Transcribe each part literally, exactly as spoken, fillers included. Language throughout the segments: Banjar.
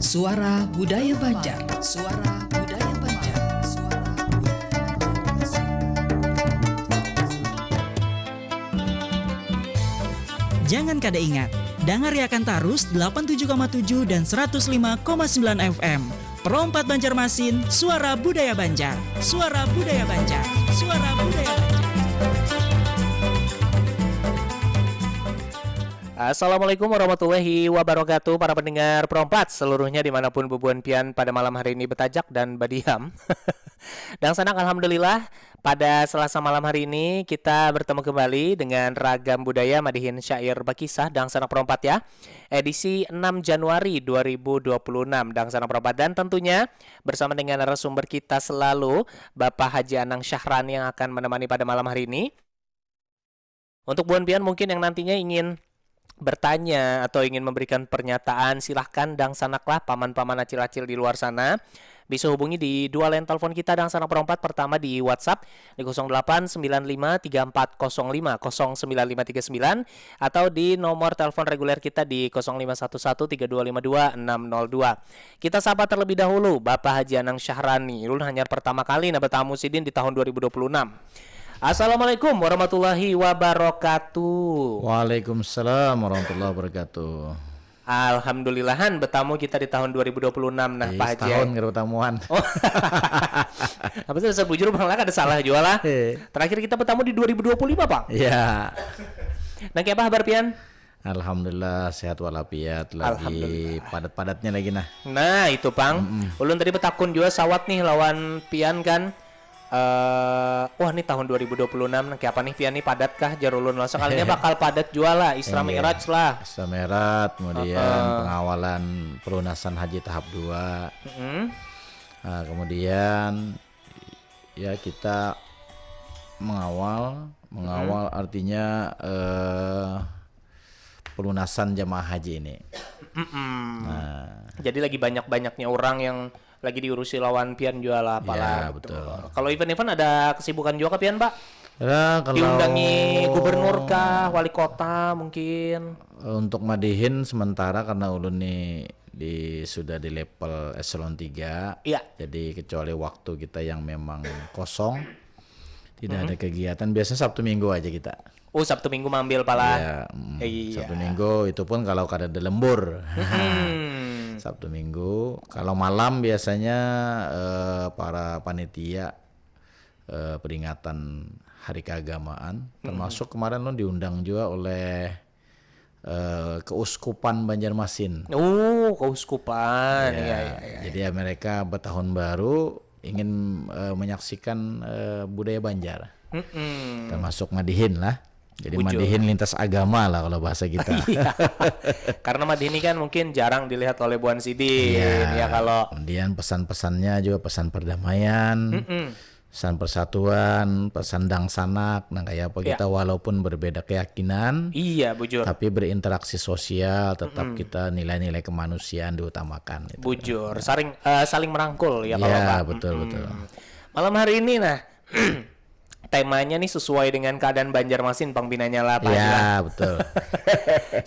Suara Budaya Banjar. Suara Budaya Banjar. Suara Budaya Banjar. Jangan kada ingat, dangariakan tarus delapan tujuh koma tujuh dan seratus lima koma sembilan F M. Pro empat Banjarmasin, Suara Budaya Banjar. Suara Budaya Banjar. Suara Budaya Banjar. Assalamualaikum warahmatullahi wabarakatuh, para pendengar Pro empat seluruhnya dimanapun bubuhan pian pada malam hari ini betajak dan badiam. Dangsanak, alhamdulillah, pada Selasa malam hari ini kita bertemu kembali dengan Ragam Budaya Madihin Syair Bakisah, Dangsanak Pro empat ya. Edisi enam Januari dua ribu dua puluh enam, Dangsanak Pro empat, dan tentunya bersama dengan narasumber kita selalu, Bapak Haji Anang Syahrani yang akan menemani pada malam hari ini. Untuk buhan pian mungkin yang nantinya ingin bertanya atau ingin memberikan pernyataan, silahkan dangsanaklah paman-paman acil-acil di luar sana. Bisa hubungi di dua line telepon kita, Dangsanak Pro empat, pertama di WhatsApp di kosong delapan sembilan lima tiga empat kosong lima kosong sembilan lima tiga sembilan atau di nomor telepon reguler kita di kosong lima satu satu tiga dua lima dua enam nol dua. Kita sapa terlebih dahulu Bapak Haji Anang Syahrani. Ulun hanyar pertama kali nah betamu sidin di tahun dua ribu dua puluh enam. Assalamualaikum warahmatullahi wabarakatuh. Waalaikumsalam warahmatullahi wabarakatuh. Alhamdulillahan betamu kita di tahun dua ribu dua puluh enam nah, Pak Haji. Tahun kada betamuan. Oh. Apa sih, dasar bujur Bang lah, kada salah jua lah. Eh. Terakhir kita betamu di dua ribu dua puluh lima, Bang. Iya. Nah, kayak apa kabar pian? Alhamdulillah sehat walafiat, lagi padat-padatnya lagi nah. Nah, itu pang. Mm-mm. Ulun tadi betakun jua sawat nih lawan pian kan. Eh, wah, nih tahun dua ribu dua puluh enam nang kaya apa nih pian nih, padat kah, jar ulun lah. Sakalinya bakal padat jua lah, Isra Mi'raj lah. Isra Mi'raj, kemudian pengawalan pelunasan haji tahap dua. Mm-mm. Nah, kemudian ya kita mengawal, mengawal artinya eh, pelunasan jamaah haji ini. Mm-mm. Nah. Jadi lagi banyak-banyaknya orang yang lagi diurusi lawan pian jua lah, apalah. Ya, gitu. Betul. Kalau event-event ada kesibukan juga kah pian, Pak? Ya, kalau diundangi gubernur kah, wali kota mungkin? Untuk madihin sementara karena ulun nih di sudah di level eselon tiga. Iya. Jadi kecuali waktu kita yang memang kosong, tidak ada kegiatan. Biasanya Sabtu Minggu aja kita. Oh, Sabtu Minggu maambil pala. Iya, mm, iya. Sabtu Minggu itu pun kalau kada ada lembur. Mm-mm. Sabtu Minggu, kalau malam biasanya eh, para panitia eh, peringatan hari keagamaan, termasuk kemarin lo diundang juga oleh eh, Keuskupan Banjarmasin. Oh, keuskupan. Ya, iya, iya, iya. Jadi ya mereka bertahun baru ingin eh, menyaksikan eh, budaya Banjar. Mm-mm. Termasuk madihin lah. Jadi bujur. Madihin lintas agama lah kalau bahasa kita. Iya. Karena madihin ini kan mungkin jarang dilihat oleh buhan sidin, iya, ya kalau. Kemudian pesan-pesannya juga pesan perdamaian. Mm-mm. Pesan persatuan, pesan dangsanak, nang kaya apa kita walaupun berbeda keyakinan, iya, bujur, tapi berinteraksi sosial, tetap kita nilai-nilai kemanusiaan diutamakan, gitu. Bujur, saling eh, saling merangkul ya, kalau, iya, Pak. Betul, mm-mm, betul. Malam hari ini nah, temanya nih sesuai dengan keadaan Banjarmasin, pang binanya lah, Pak Haji lah. Ya, betul.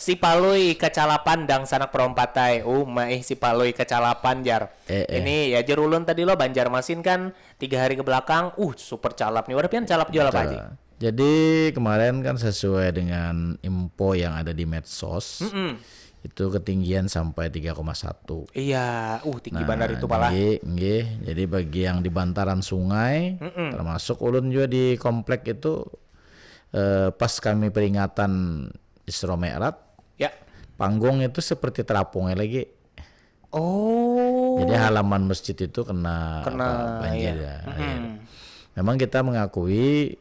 Si Palui kacalapan, dangsanak Pro empat ai. Uma ih, si Palui kacalapan, jar. Eh, eh. Ini ya, jar ulun tadi lo, Banjarmasin kan tiga hari ke belakang, uh, super calap nih. Wadah pian calap jua lah, Pak Haji. Betul. Jadi kemarin kan sesuai dengan info yang ada di medsos, mm-mm, itu ketinggian sampai tiga koma satu. Iya, uh, tinggi banar itu pala. Nah, tinggi, nggih. Jadi bagi yang di bantaran sungai, mm-mm, termasuk ulun juga di komplek itu, eh, pas kami peringatan Isra Mi'raj, ya, panggung itu seperti terapung lagi. Oh. Jadi halaman masjid itu kena, kena, apa, banjir, iya, ya, mm-mm, air. Memang kita mengakui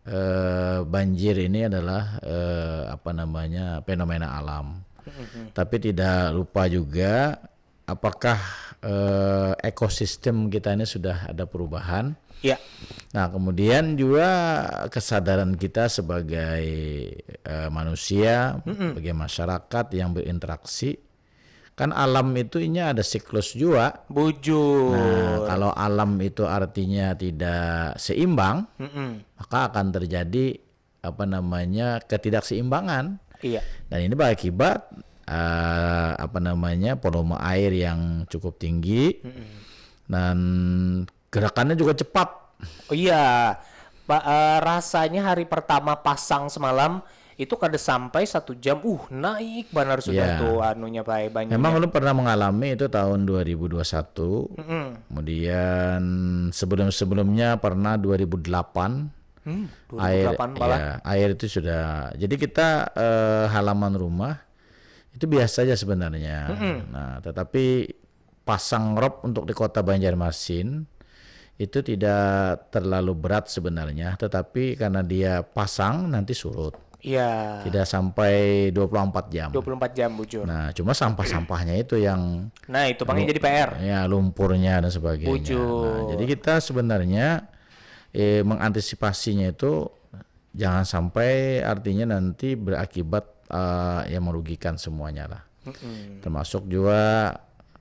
eh, banjir ini adalah eh, apa namanya, fenomena alam. Mm-mm. Tapi tidak lupa juga apakah eh, ekosistem kita ini sudah ada perubahan. Ya. Nah, kemudian juga kesadaran kita sebagai eh, manusia, mm-mm, sebagai masyarakat yang berinteraksi, kan alam itu inya ada siklus jua. Bujur. Nah, kalau alam itu artinya tidak seimbang, mm-mm, maka akan terjadi apa namanya, ketidakseimbangan. Iya. Dan ini berakibat eh, apa namanya, volume air yang cukup tinggi Mm-mm. dan gerakannya juga cepat. Oh iya, Pak, eh, rasanya hari pertama pasang semalam itu kada sampai satu jam, uh, naik banar sudah Ya. tuh anunya, Pak, banyunya. Memang ulun pernah mengalami itu tahun dua ribu dua satu. Mm-mm. Kemudian sebelum-sebelumnya pernah dua ribu delapan. Hmm, Air, dua ribu delapan malah. Ya, air itu sudah. Jadi kita, eh, halaman rumah itu biasa aja sebenarnya. Mm-mm. Nah, tetapi pasang rop untuk di kota Banjarmasin itu tidak terlalu berat sebenarnya, tetapi karena dia pasang nanti surut. Iya. Tidak sampai dua puluh empat jam. Dua puluh empat jam, bujur. Nah, cuma sampah-sampahnya itu yang Nah, itu pang yang jadi P R. Ya, lumpurnya dan sebagainya. Bujur. Nah, jadi kita sebenarnya, eh, mengantisipasinya itu jangan sampai artinya nanti berakibat, eh, yang merugikan semuanya lah. Mm-mm. Termasuk juga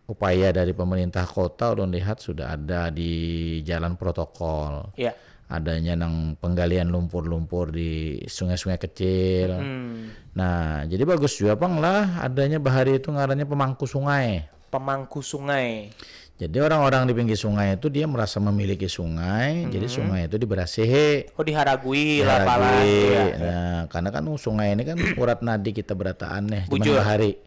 upaya dari pemerintah kota, ulun lihat sudah ada di jalan protokol. Iya. Adanya nang penggalian lumpur-lumpur di sungai-sungai kecil. Hmm. Nah, jadi bagus juga pang lah adanya bahari itu ngarannya pemangku sungai. Pemangku sungai. Jadi orang-orang di pinggir sungai itu dia merasa memiliki sungai, jadi sungai itu diberasihi. Oh, diharagui lah Diharagui. palan. Iya. Nah, karena kan sungai ini kan urat nadi kita berataan nih, zaman Bujur. Bahari.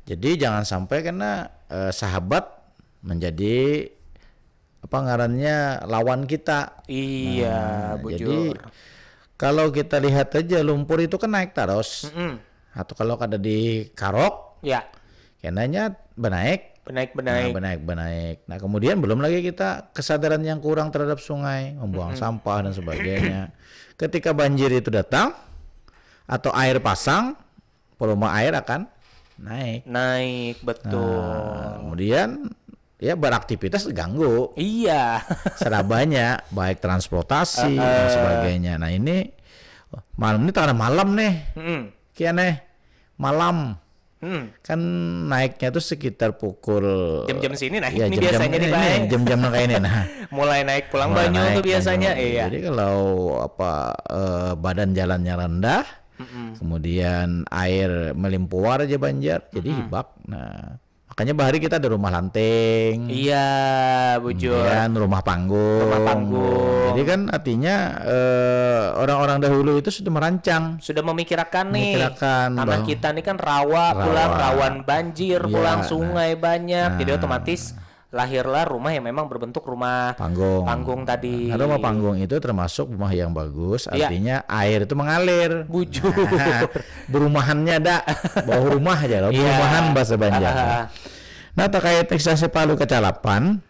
Jadi jangan sampai kena, eh, sahabat menjadi apa ngarannya lawan kita. Iya, Nah, bujur. Jadi kalau kita lihat aja lumpur itu kan naik terus. Mm-mm. Atau kalau kada dikarok, Ya, kenanya benaik. benaik Nah, benaik. benaik benaik. Nah, kemudian belum lagi kita kesadaran yang kurang terhadap sungai, membuang sampah dan sebagainya. Ketika banjir itu datang atau air pasang, volume air akan naik. Naik, betul. Nah, kemudian ya beraktivitas terganggu. Iya. Serabanya, baik transportasi dan sebagainya. Nah, ini malam ini tanggal malam nih. Mm-mm. Kian nih. Malam. Hmm. Kan naiknya tuh sekitar pukul Jam-jam sini naik Ya, nih jam-jam biasanya nih, ini, Bang. Jam-jam kayak ini nah. Mulai naik pulang Mulai banyu naik tuh biasanya, banyu. Iya. Jadi kalau apa, eh, badan jalannya rendah, Mm-mm. kemudian air melimpuar aja banjar, jadi hibak. Nah, makanya bahari kita ada rumah lanting. Iya, bujur. Kemudian rumah panggung. Rumah panggung. Jadi kan artinya, eh, orang-orang dahulu itu sudah merancang. Sudah memikirkan nih. Memikirkan Tanah bahwa kita nih kan rawa, Rawa. Pulang rawan banjir, Iya, pulang nah. Sungai banyak. Jadi Nah. Otomatis lahirlah rumah yang memang berbentuk rumah Panggung. Panggung tadi. Nah, rumah panggung itu termasuk rumah yang bagus, Iya. Artinya air itu mengalir. Bujur. Berumahannya ada, bawah rumah aja loh, Iya. berumahan bahasa Banjar. Ah. Nah, terkait fiksasi Palui kacalapan,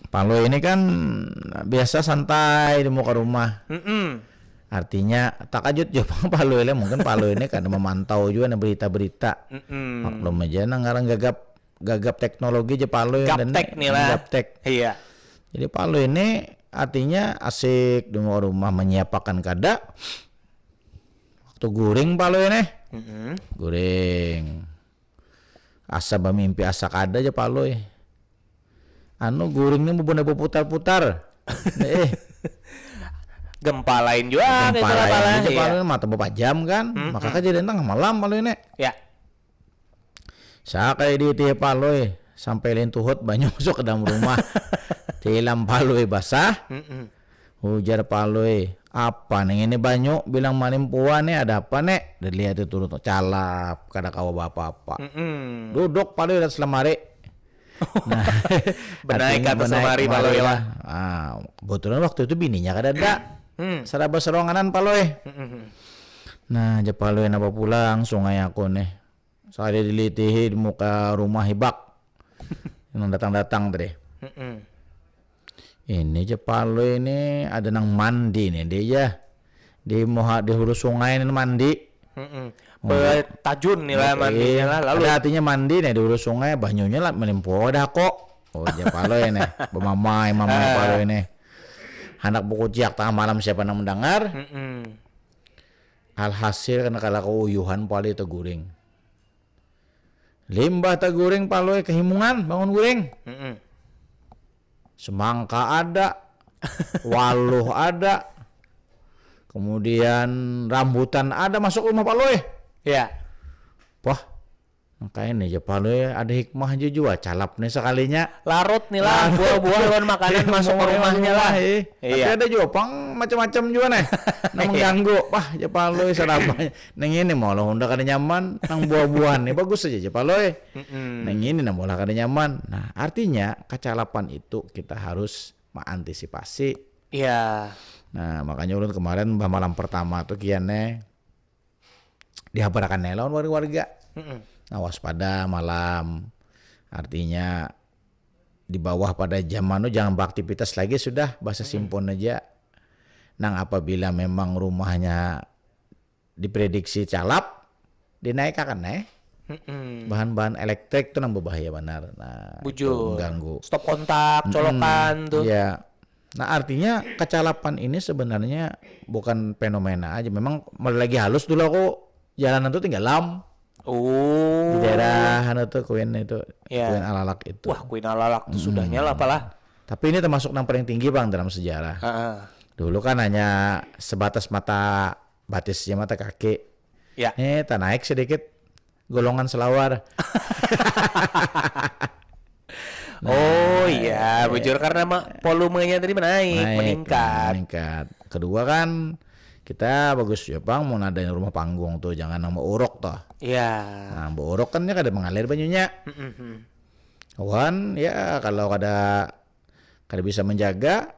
Palui ini kan biasa santai di muka rumah. Mm-mm. Artinya takajut juga Palui lah, mungkin Palui ini kada memantau juga nih berita-berita. Mm-mm. Maklum aja nah ngaran gagap gagap teknologi aja Palui dan Gaptek nih lah. Gaptek. Iya. Jadi Palui ini artinya asik di muka rumah, menyiapakan kada. Waktu guring Palui nih. Mm-mm. Guring. Asa bamimpi asa kada aja Palui. Anu guring nih bunda berputar-putar. Eh, Gempa lain juga gitu gempa lah, lain Palui, aja iya. Palui mata bepajam kan. Mm-mm. Maka kejadian tengah malam Palui nih. Ya. Saya kayak di tih Palui sampai lintutnya banyu masuk ke dalam rumah. Tilam Palui basah. Mm-mm. Ujar Palui, "Apa nih ini banyu? Bilang malimpuan nih, ada apa nih?" Dilihat itu turun calap, kada kawa apa-apa. Mm-mm. Duduk Palui di atas lemari. Nah, Benaik ke artinya atas benaik lemari kemari Palui lah. lah. Ah, kebetulan waktu itu bininya kada ada. Hmm. Seraba seronganan Palui. Mm-mm. Nah, aja Palui napa pulang sungai aku nih. Saya dilitihi di muka rumah hibak. Yang datang-datang tadi. Mm-mm. Ini aja Palui ini ada nang mandi nih dia ya. Di muha di hulu sungai ini mandi. Mm-mm. Betajun nih lah mandinya lah. Lalu Ada artinya mandi nih di hulu sungai, banyunya lah melimpah dah kok. Oh, aja Palui nih, bemamai mamai Palui nih. Anak buku ciak tengah malam siapa nang mendengar? Mm-mm. Alhasil kena kala keuyuhan Palui teguring. Limbah teguring Palui kehimungan bangun guring. Mm-mm. Semangka ada, waluh ada, kemudian rambutan ada masuk rumah Palui. Ya. Wah, Makanya nih, Jepang lu ya, ada hikmah jua, calap nih sekalinya. Larut nih lah, buah-buah lawan makanan masuk ke rumahnya lah. Eh. Tapi Iya. Ada juga pang macam-macam juga nih. Nang mengganggu, wah Jepang lu ya, sadap. Nang ini mau lah honda kada nyaman, nang buah-buahan nih bagus aja Jepang lu. Eh. Mm-mm. Nang ini nang bola kada nyaman. Nah, artinya kacalapan itu kita harus mengantisipasi. Iya. Nah, makanya ulun kemarin bah malam pertama tuh kian nih dihabarakan nih lawan warga-warga. Mm-mm. Nah, waspada malam. Artinya di bawah pada jam anu jangan beraktivitas lagi sudah, bahasa simpon aja. Nang apabila memang rumahnya diprediksi calap, dinaikakan eh. Mm-mm. Bahan-bahan elektrik tuh nang berbahaya benar. Nah, itu Bujur. mengganggu. Stop kontak, colokan tuh. Iya. Nah, artinya kacalapan ini sebenarnya bukan fenomena aja. Memang lagi halus dulu aku jalanan tuh tinggal lam di Oh. daerah anu tuh Kuin itu, Iya. Kuin Alalak itu. Wah, Kuin Alalak tuh sudahnya lah apalah. Tapi ini termasuk yang paling tinggi bang dalam sejarah. Heeh. Dulu kan hanya sebatas mata batisnya mata kaki. Ya. Eh, tak naik sedikit golongan selawar. Oh iya, bujur karena ma- volumenya tadi menaik, Naik, meningkat. Meningkat. Kedua kan kita bagus ya bang mau nadain rumah panggung tuh jangan nang uruk toh. Iya. Nah, uruk kan dia kada mengalir banyunya. Mm-mm. Wan, ya kalau kada kada bisa menjaga,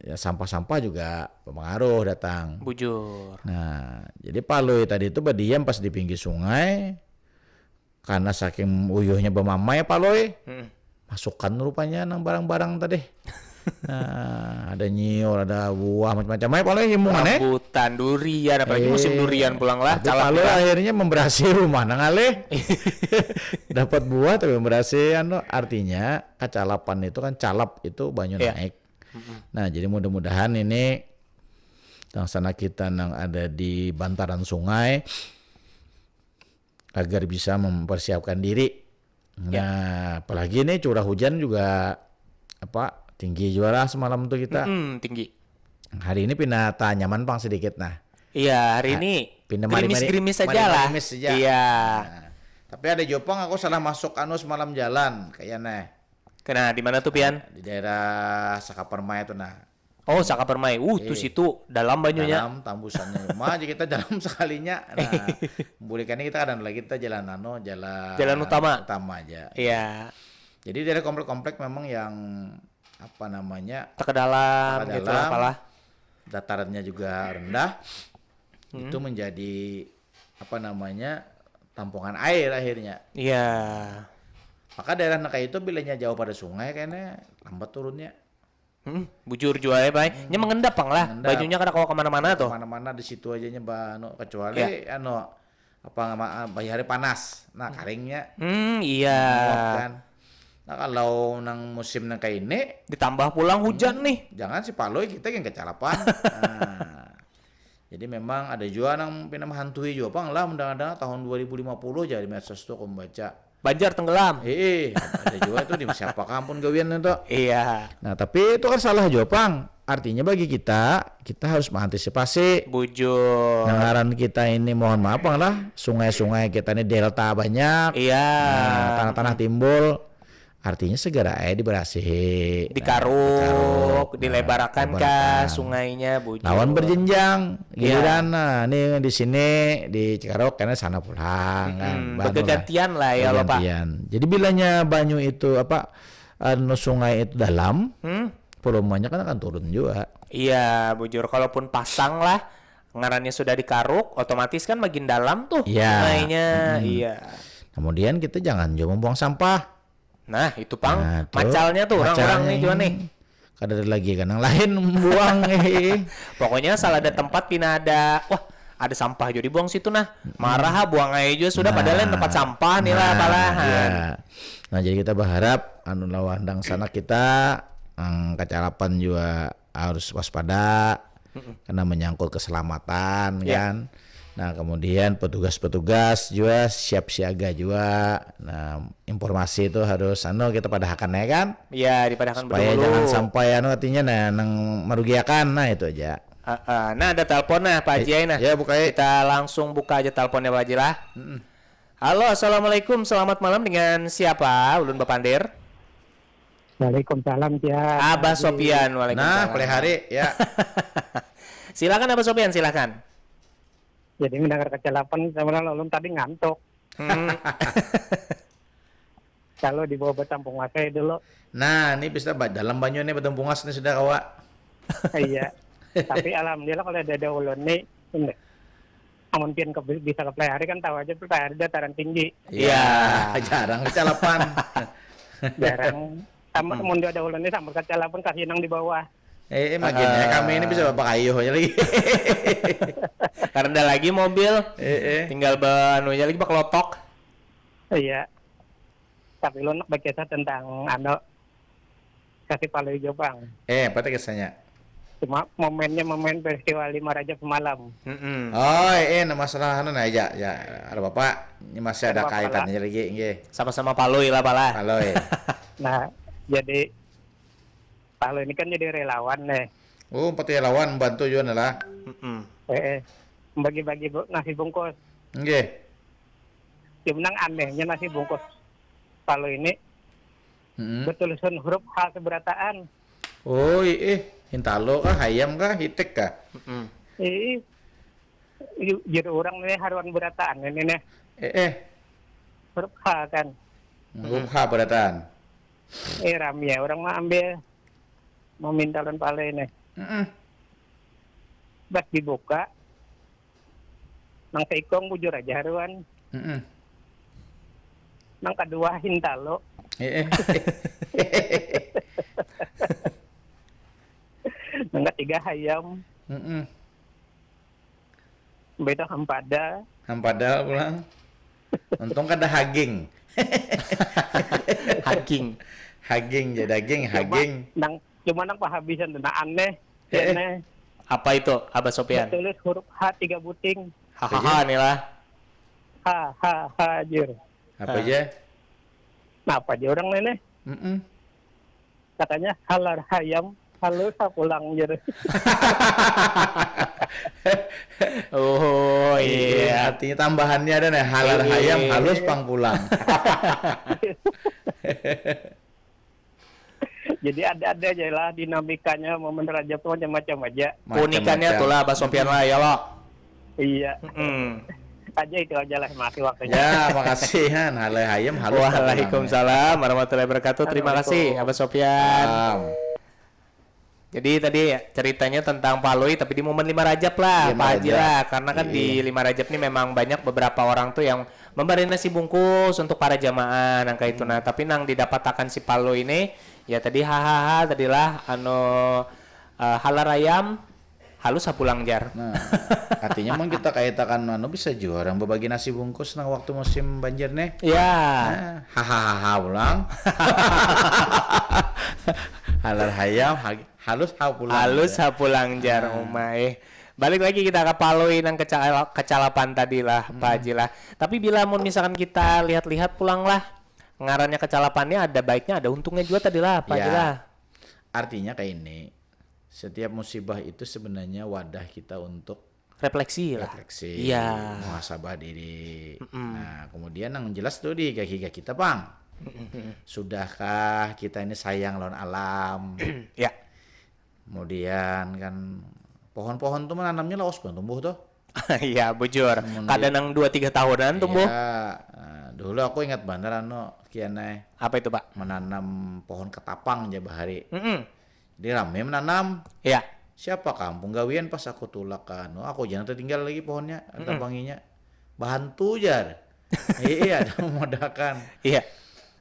ya sampah-sampah juga berpengaruh datang. Bujur. Nah, jadi Palui tadi itu berdiam pas di pinggir sungai karena saking uyuhnya bermamai Palui. Mm-mm. Masukkan rupanya nang barang-barang tadi. Nah, ada nyiur, ada buah macam-macam. Ayo Palui himungan eh. Rambutan, durian, apalagi musim Eh, durian pulang lah. Tapi Calap Palui juga. Akhirnya memberasi rumah nang alih. Dapat buah tapi memberasi anu artinya kacalapan itu kan calap itu banyu Iya. Naik. Nah, jadi mudah-mudahan ini yang sana kita nang ada di bantaran sungai agar bisa mempersiapkan diri. Ya. Nah, apalagi ini curah hujan juga apa tinggi juga lah semalam tuh kita. Hmm, tinggi. Hari ini pindah tak nyaman pang sedikit nah. Iya, hari ini Pindah gerimis-gerimis aja lah. Gerimis aja. Iya. Nah, tapi ada jopang aku salah masuk anu semalam jalan kayaknya. Kena di mana tuh pian? Di daerah Sakapermai itu nah. Oh, Sakapermai. Uh, tuh situ dalam banyunya. Dalam tambusannya rumah aja kita dalam sekalinya. Nah, bulikannya kita kadang lagi kita jalan anu, jalan Jalan utama. Utama aja. Iya. Jadi daerah komplek-komplek memang yang apa namanya Tak ke dalam Tak ke gitu lah dalam. Apalah. Datarannya juga rendah, Hmm. itu menjadi apa namanya tampungan air akhirnya. Iya. Maka daerah nang kayak itu bilanya jauh pada sungai kayaknya lambat turunnya. Hmm, bujur jua ya, Pai. Nya mengendap pang lah. Mengendap. Banyunya kada kawa kemana-mana tuh. Kemana-mana di situ aja nya ba- anu, kecuali anu apa nama bayari panas. Nah, karingnya Hmm, iya. Nguap kan. Nah, kalau nang musim nang kayak ini Ditambah pulang hujan nih. jangan si Palui kita yang kecalapan. Nah, jadi memang ada juga nang pina menghantui juga pang lah mendengar-dengar tahun dua ribu lima puluh jadi medsos tuh aku membaca. Banjar tenggelam. Eh, ada juga tuh di siapa kampun gawian itu. Iya. Nah, tapi itu kan salah juga pang. Artinya bagi kita, kita harus mengantisipasi. Bujur. Nah, ngaran kita ini mohon maaf pang lah, sungai-sungai kita ini delta banyak. Iya. Nah, tanah-tanah timbul. Artinya segera aja diberasihi. Dikaruk, Nah, dikaruk. Nah, dilebarakan kah dilebarakan. Sungainya, bujur. Lawan berjenjang. Iya. Giliran nah ini di sini di Cikaruk karena sana pulang kan. Hmm, Banu lah. Bergantian lah ya, Bapak. Bergantian. Jadi bilanya banyu itu apa anu sungai itu dalam, Hmm? volumenya kan akan turun juga. Iya, bujur. Kalaupun pasang lah, ngarannya sudah dikaruk, otomatis kan makin dalam tuh Iya. Sungainya. Hmm. Iya. Kemudian kita jangan juga membuang sampah. Nah, itu pang Nah, tuh, macalnya tuh orang-orang nih macalnya juga nih. Kada ada lagi kan yang lain buang eh. Pokoknya asal ada tempat pina ada, wah, ada sampah juga dibuang situ nah. Marah ah, buang aja juga sudah, padahal yang tempat sampah nih lah Nah, apalahan. Iya. Nah, jadi kita berharap anu lawan dang sana kita ang kacalapan juga harus waspada karena menyangkut keselamatan Ya. kan. Nah, kemudian petugas-petugas juga siap siaga juga. Nah, informasi itu harus anu kita padahakan ya kan. Iya, dipadahakan Supaya dulu. Jangan sampai anu artinya nah nang merugiakan nah itu aja. Ah, ah. Nah, ada telepon nah Pak Haji nah. Ya, buka, ya. Kita langsung buka aja teleponnya Pak Haji lah. Mm-mm. Halo, assalamualaikum. Selamat malam, dengan siapa? Ulun bapander. Waalaikumsalam, Cia. Abah Sopian, waalaikumsalam. Nah, pelihari ya. Silakan Abah Sopian, silakan. Jadi mendengar kecelapan, sebenarnya ulun tadi ngantuk. Hmm. Kalau dibawa bertampung masai dulu. Nah, ini bisa ba- dalam banyu nih betung bungas nih sudah kawa. Iya. Tapi alhamdulillah kalau ada ada ulun nih, ini. Amun pian ke, bisa ke Pelihari kan tahu aja Pelihari dataran tinggi. Iya. Jarang kecelapan. Jarang. Sama mun ada ulun nih sampai kecelapan kasih nang di bawah. Eh, eh makin ya kami ini bisa bapak kayuh aja lagi. Karena ada lagi mobil, Eh, eh. tinggal banunya lagi bakelotok. Iya. Tapi ulun nak berkisah tentang anu kasih Palui Jopang. Eh, apa tuh kisahnya? Cuma momennya momen peristiwa lima Rajab semalam. Mm-mm. Oh, eh, nama salah anu nah ya, ya. Ada bapak, ini masih ada Ada bapak kaitannya lagi, nggih. Sama-sama Palui lah, Pak lah. Halo, eh. Nah, jadi Palui ini kan jadi relawan nih. Oh, empat relawan membantu juga nih lah. Mm-mm. Eh, eh. Bagi-bagi bu- nasi bungkus. Nggih. Cuma nang anehnya nasi bungkus Palui ini Hmm. bertulisan huruf H seberataan. Oh, eh, hintalo kah, hayam kah, hitik kah? Mm-mm. Ih, ju- jadi orang nih haruan berataan ini nih. Eh, eh. Huruf H kan. Huruf H berataan. Eh, rami ya orang mau ambil, mau minta lawan Palui nih. Mm-mm. Pas dibuka, nang seikong bujur aja haruan. Mm-mm. Nang kedua hintalo, Eh, eh. nang ketiga hayam, Mm-mm. beda hampada, Hampada pulang. Untung kada haging. Haging. Haging ya daging, cuma haging. Nang cuma nang pahabisan tuh, nah aneh, Eh, eh. aneh. Apa itu, Abah Sopian? Tulis huruf H tiga buting, Hahaha nih lah. H H H jir. Apa aja? Kenapa aja orang nih? Mm-mm. Katanya halar hayam halus ha pulang jir. Oh iya. Artinya tambahannya ada nih, halar Iya. Hayam halus pang pulang. Jadi ada-ada aja lah dinamikanya momen Rajab tuh macam-macam aja. Keunikannya Macam-macam. Itulah Abah Sopian lah ya lo. Iya, Mm-mm. aja itu aja lah, masih waktunya. Ya, makasih Han. Halar Hayam halus. Waalaikumsalam warahmatullahi wabarakatuh. Terima kasih Abah Sopian. Salam. Jadi tadi ya, ceritanya tentang Palui tapi di momen lima Rajab lah, Lima Pak Haji Rajab. Lah. Karena kan di Iya. lima Rajab nih memang banyak beberapa orang tuh yang memberi nasi bungkus untuk para jamaah nang kayak itu. Nah, tapi nang didapatakan si Palui ini ya tadi hahaha tadilah anu eh, halar ayam halus ha pulang jar. Nah, artinya mun kita kaitakan anu bisa jua orang berbagi nasi bungkus nang waktu musim banjir nih. Ya. Nah, hahaha pulang. Halar Hayam ha- halus ha pulang. Halus Ya. ha pulang jar umai. Balik lagi kita ke Palui nang kecala- kecalapan tadi lah, Pak Haji lah. Tapi bila mun misalkan kita lihat-lihat pulang lah, ngarannya kecalapannya ada baiknya, ada untungnya juga tadi lah, Pak Haji Ya. Lah. Artinya kayak ini. Setiap musibah itu sebenarnya wadah kita untuk Refleksi lah. refleksi, Iya. muhasabah diri. Nah, kemudian yang jelas tuh di kaki kita, Bang. Sudahkah kita ini sayang lawan alam? Ya. Kemudian kan pohon-pohon tuh menanamnya lawas banget tumbuh tuh. Iya, bujur. Mun Kada di- nang dua tiga tahunan tumbuh. Iya. Nah, dulu aku ingat banget anu kian ai Apa itu, Pak? menanam pohon ketapang aja bahari. Mm-mm. Jadi rame menanam. Iya. Siapa kampung gawian pas aku tulak ke anu, aku jangan tertinggal lagi pohonnya, tapanginya. Bahantu jar. Iya, ada memudahkan. Iya.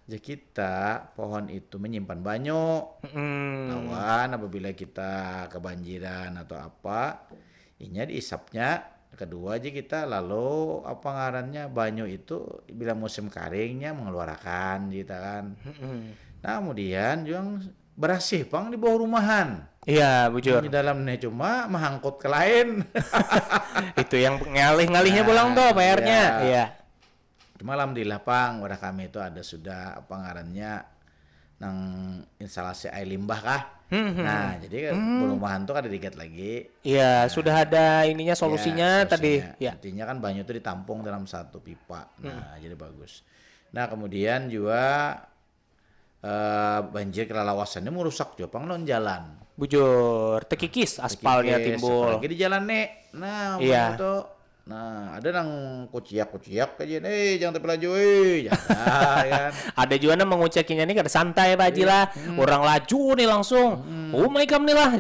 Jadi kita pohon itu menyimpan banyu. Mm-mm. Lawan apabila kita kebanjiran atau apa, inya diisapnya kedua aja kita lalu apa ngarannya banyu itu bila musim karingnya mengeluarkan kita kan. Mm-mm. Nah, kemudian juga berasih pang di bawah rumahan. Iya, bujur. Di dalamnya cuma mengangkut ke lain. Itu yang ngalih-ngalihnya pulang tuh Nah, P R-nya. iya. Iya. Cuma alhamdulillah pang, wadah kami itu ada sudah apa ngarannya nang instalasi air limbah kah. Hmm, hmm, Nah, hmm. jadi perumahan tuh kada digat lagi. Iya, sudah ada ininya, Ya, solusinya tadi. solusinya. Ya. Intinya kan banyu tuh ditampung dalam satu pipa. Nah, jadi bagus. Nah, kemudian juga eh, banjir kelalawasannya merusak juga pang lawan jalan. Bujur, tekikis aspalnya Tekikis, timbul. Apalagi di jalan nih. Nah, Iya. Itu, nah, ada nang kuciak-kuciak aja. Eh, jangan tapi laju, eh, jangan kan. Ada juga nang mengucakinya nih kada santai, Pak Haji lah. Orang laju nih langsung. Oh my god nih lah.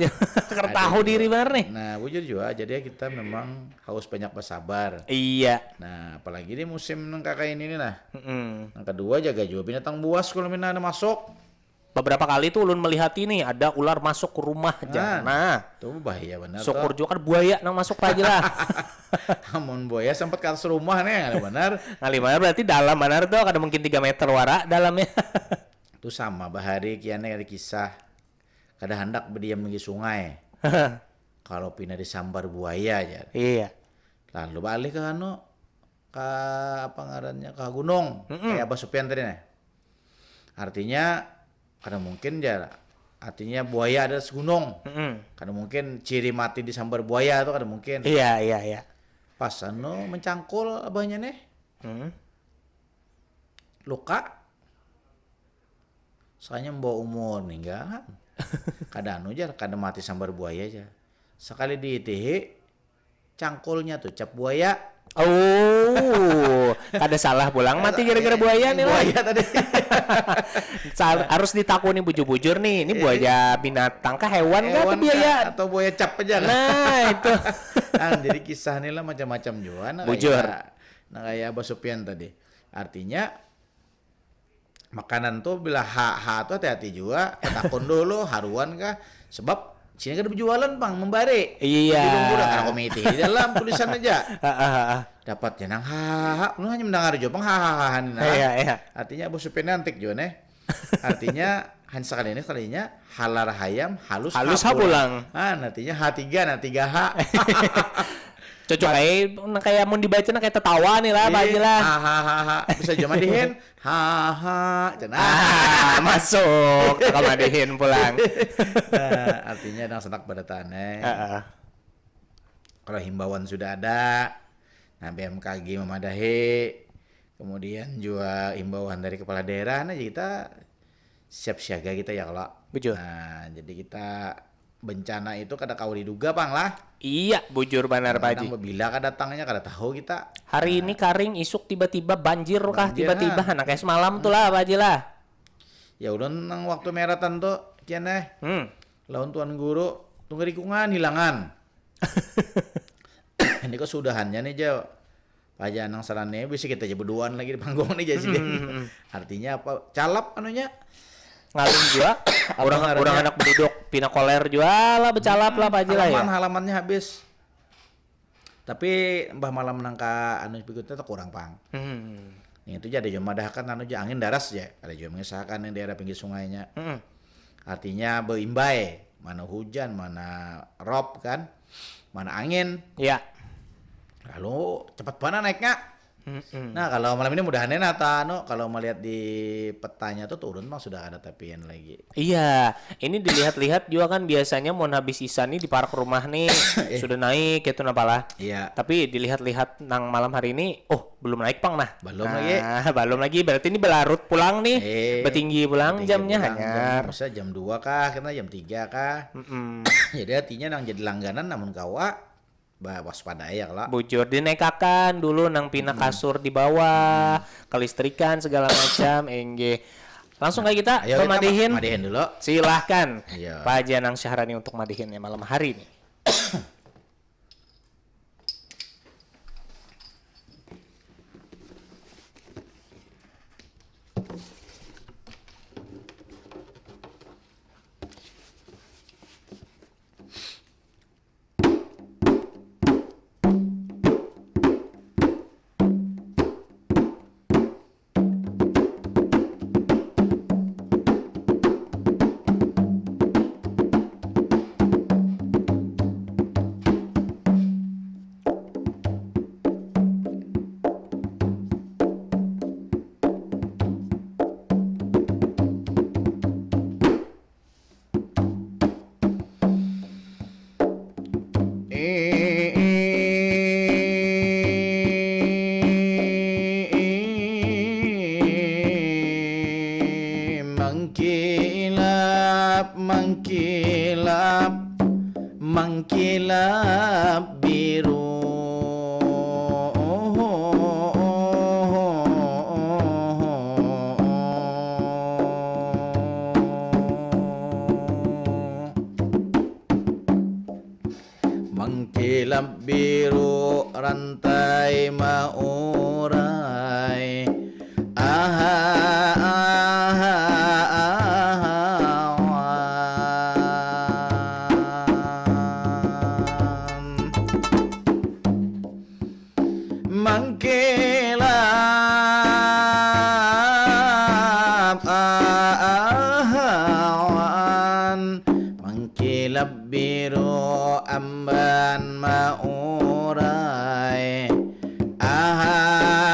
Kada tahu diri benar nih. Nah, bujur juga. Jadi ya kita memang harus banyak bersabar. Iya. Nah, apalagi di musim nang kakak ini nih nah. Mm-mm. Yang kedua, jaga juga binatang buas kalau mina ada masuk. Beberapa kali tuh ulun melihat ini ada ular masuk ke rumah jar. Nah, Itu bahaya benar syukur tuh. Juga kan buaya nang masuk, Pak Haji lah. Amun buaya sempat ke atas rumah nih, ada benar. Ngalih mana berarti dalam benar tuh, kada mungkin tiga meter wara dalamnya. Itu sama bahari kian ada kisah. Kada hendak berdiam di sungai. Kalau pina disambar buaya aja. Iya. Lalu balik ke anu, ke apa ngarannya, ke gunung. Kayak Abah Supian tadi nih. Artinya kada mungkin aja. Artinya buaya ada di gunung. Mm-mm. Kada mungkin ciri mati disambar buaya tuh kada mungkin. Iya, iya, iya. Pas anu mencangkul abahnya nih, Hmm. luka. Soalnya membawa umur ninggalan. Kada anu jar, kada mati sambar buaya aja. Sekali diitihi cangkulnya tuh cap buaya. Oh, kada salah pulang mati gara-gara buaya nih lah. Buaya tadi. Sal- harus ditakuni bujur-bujur nih. Ini buaya binatang kah, hewan kah, atau Hewan buaya? Kah, atau buaya cap aja kan? Nah, itu. Nah, jadi kisah nih lah macam-macam juga. Nah, Bujur. Kayak, nah, kayak Abah Supian tadi. Artinya makanan tuh bila ha ha tuh hati-hati juga, takun dulu haruan kah, sebab sini kan berjualan pang membari. Iya. Di lumpur, karena komiti di dalam tulisan aja. Heeh, heeh. Dapat jenang ha ha ha, lu hanya mendengar juga pang ha ha ha ha, nah. Iya, iya. Artinya Abah Supian nanti juga nih. Artinya hanya sekali ini sekalinya halar hayam halus Halus ha ha pulang. Ah, artinya ha tiga, nah tiga ha. Cocok aja, nah, kayak mau dibaca nah kayak tertawa nih lah, Pak Haji lah. Ha ha ha ha. Bisa juga madihin. Ha ha. Cenah. Ah, masuk ke madihin pulang. Nah, artinya nang senak pada tanai. Heeh. Kalau himbauan sudah ada, nah B M K G memadahi, kemudian juga himbauan dari kepala daerah, nah kita siap siaga kita ya kalau. Betul. Nah, jadi kita bencana itu kada kawa diduga pang lah. Iya, bujur banar Pak Haji. Kadang bila kada datangnya kada tahu kita. Hari ini karing, isuk tiba-tiba banjir kah, Banjir, tiba-tiba ha. Nah, kayak semalam tuh lah Pak Haji lah. Ya udah nang waktu meratan tuh kian eh. Hmm. Lawan tuan guru tunggu rikungan hilangan. Ini kok sudahannya nih Jo. Paja nang sarane bisa kita aja berduaan lagi di panggung nih jadi. Artinya apa? Calap anunya. Ngalung juga. Orang ngarannya? Orang anak beduduk pina koler juga lah, becalap lah Pak Haji lah ya. Halaman halamannya habis. Tapi mbah malam nangka anu berikutnya tuh kurang pang. Hmm. Nih itu jadi juga madahkan anu aja angin daras ya. Ada juga mengisahkan yang daerah pinggir sungainya. Hmm. Artinya beimbai, mana hujan, mana rob kan, mana angin. Ya. Lalu cepat mana naiknya. Mm-mm. Nah kalau malam ini mudahannya nata anu kalau melihat di petanya tuh turun bang sudah ada tapian lagi. Iya, ini dilihat-lihat juga kan biasanya mau habis isa nih di parak rumah nih sudah naik gitu napalah. Iya. Tapi dilihat-lihat nang malam hari ini, oh belum naik pang nah. Belum Nah, lagi. Belum lagi, berarti ini belarut pulang nih, Eh, betinggi pulang Tinggi jamnya pulang, hanyar. Jam, bisa jam dua kah, kita jam tiga kah. Mm-mm. Jadi artinya nang jadi langganan namun kawa bah waspada ya kalau. Bujur dinekakan dulu nang pina kasur di bawah, kelistrikan segala macam, enggih. Langsung kayak kita Ayo kita pemadihin. Madihin dulu. Silahkan Iya. Pak Haji Anang Syahrani untuk madihinnya malam hari ini. biru. Mangkilap biru rantai maurai. Aha, aha, aha, awan. Mangkilap ahawan, mangkilap biru amban maurai. Aha,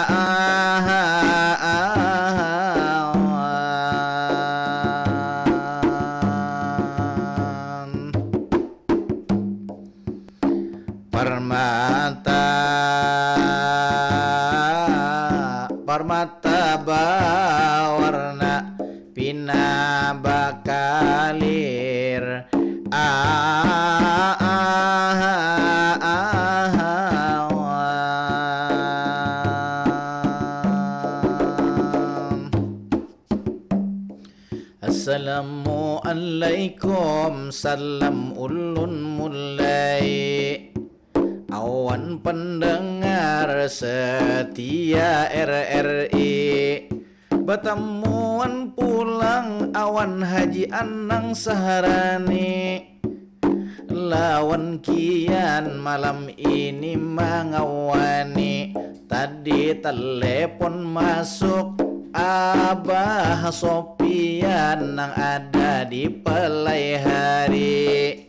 aha, ahawan. Parmata, parmata bawarna pina bakalir. Ah, ah, ah, ah, awan. Assalamualaikum, salam ulun mulai. Awan pendengar setia R R I, batamuan pulang awan Haji Anang Saharani. Lawan kian malam ini mangawani. Tadi telepon masuk Abah Sopian nang ada di Pelai Hari,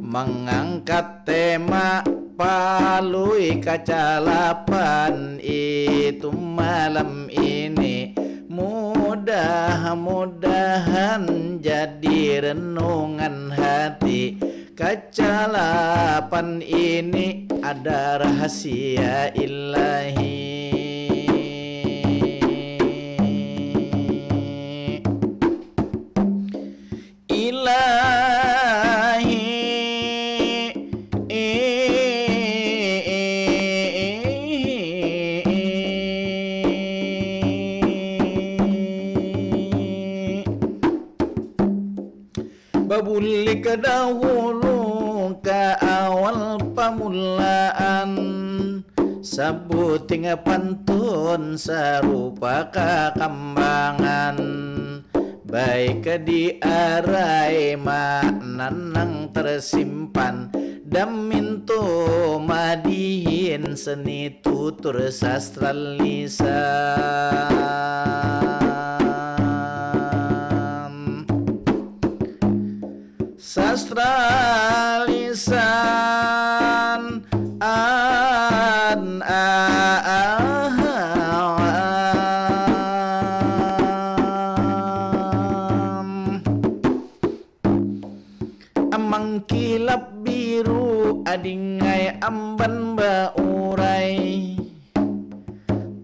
mangangkat tema Palui Kacalapan itu malam ini. Mudah-mudahan jadi renungan hati. Kacalapan ini ada rahasia ilahi. Ilahi. Babulik ka dahulu ka awal pamulaan, sabuting pantun sarupa kakambangan, baik diarai makna nang tersimpan, damintu madihin seni tutur sastra lisan. Sastra lisan an a a am. Amang kilap biru adingai amban baurai.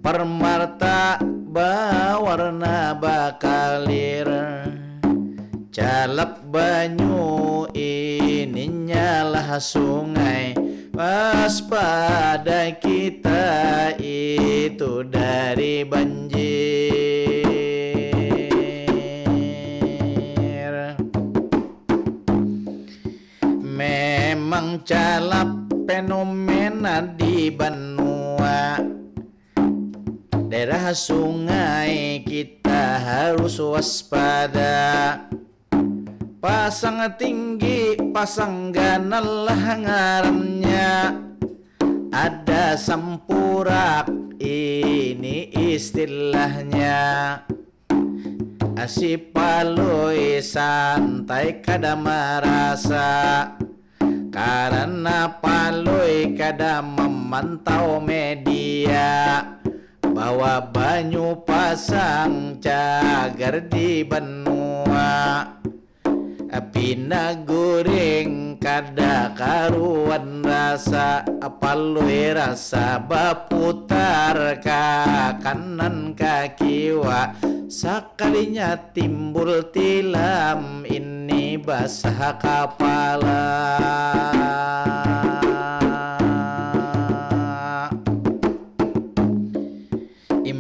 Parmarta bawarna bakalir, calap banyu ininyalah sungai, waspada kita itu dari banjir. Memang calap fenomena di banua daerah sungai, kita harus waspada. Pasang tinggi, pasang ganal lah ngarannya. Ada sampurak, ini istilahnya. Si Palui santai kada marasa, karana Palui kada mamantau media bahwa banyu pasang cagar di banua. Pina guring kada karuan rasa, Palui rasa baputar ka kanan ka kiwa, sakalinya timbul tilam ini basah kapala.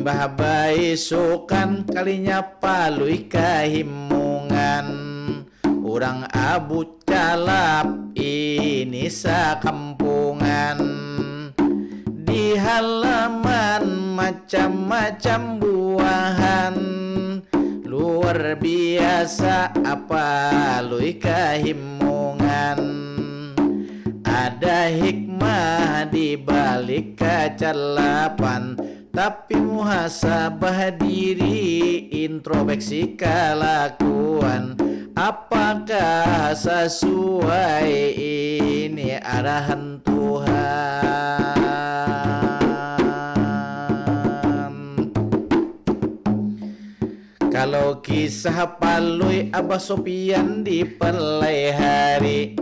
Bah baisukan kalinya Palui kahimungan. Urang Abu Calap ini sakampungan. Di halaman macam-macam buahan. Luar biasa Palui kahimungan. Ada hikmah di balik kacalapan. Tapi muhasabah diri, introspeksi kalakuan. Apakah sasuai ini arahan Tuhan? Kalau kisah Palui Abah Sopian di pelai hari,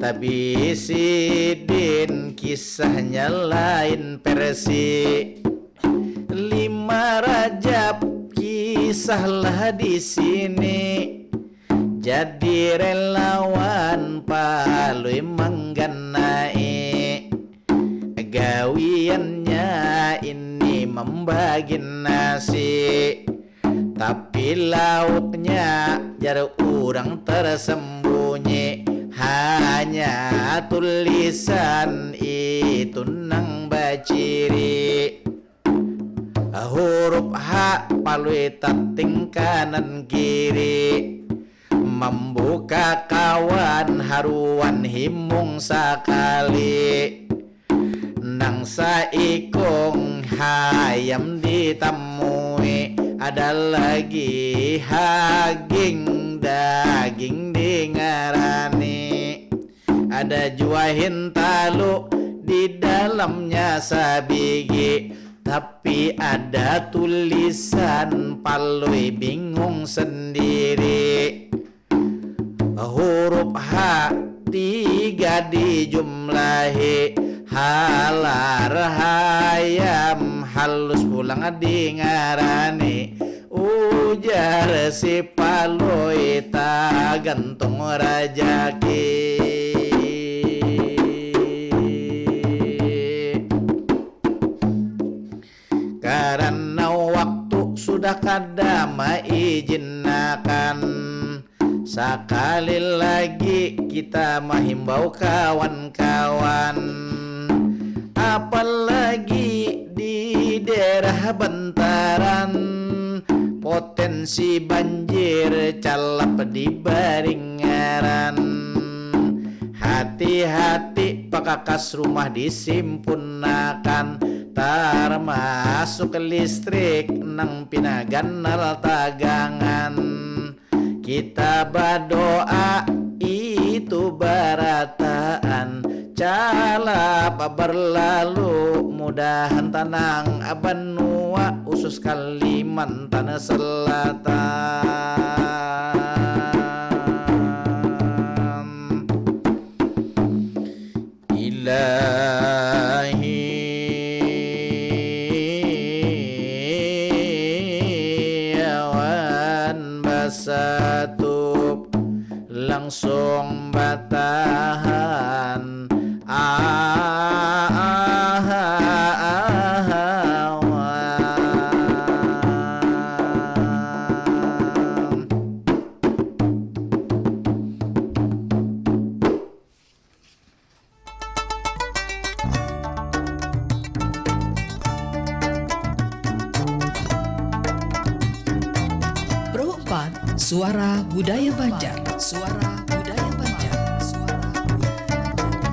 tapi sidin kisahnya lain versi. Lima Rajab kisahlah di sini. Jadi relawan Palui mangganai. Gawiannya ini membagi nasi. Tapi lauknya jar urang tersembunyi. Hanya tulisan itu nang baciri. Huruf H Palui tating kanan kiri. Mambuka kawan haruan himung sakali. Nang saikung hayam ditamui. Ada lagi haging daging dingarani. Ada jua hintalu di dalamnya sabigi. Tapi ada tulisan Palui bingung sendiri. Huruf H tiga dijumlahi. Halar hayam halus pulang dingarani. Ujar si Palui tagantung rajaki. Karena waktu sudah kada maijinakan. Sakali lagi kita mahimbau kawan-kawan. Apalagi di daerah bantaran. Potensi banjir calap di baringaran. Hati-hati pakakas rumah disimpunakan. Tarmasuk listrik nang pina ganal tagangan. Kita badoa itu barataan. Calap berlalu mudahan tanang banua usus Kalimantan Selatan. Ilahi awan basatup langsung batahan. Ah, ah, ah, ah, ah. Pro empat, Suara Budaya Banjar. Suara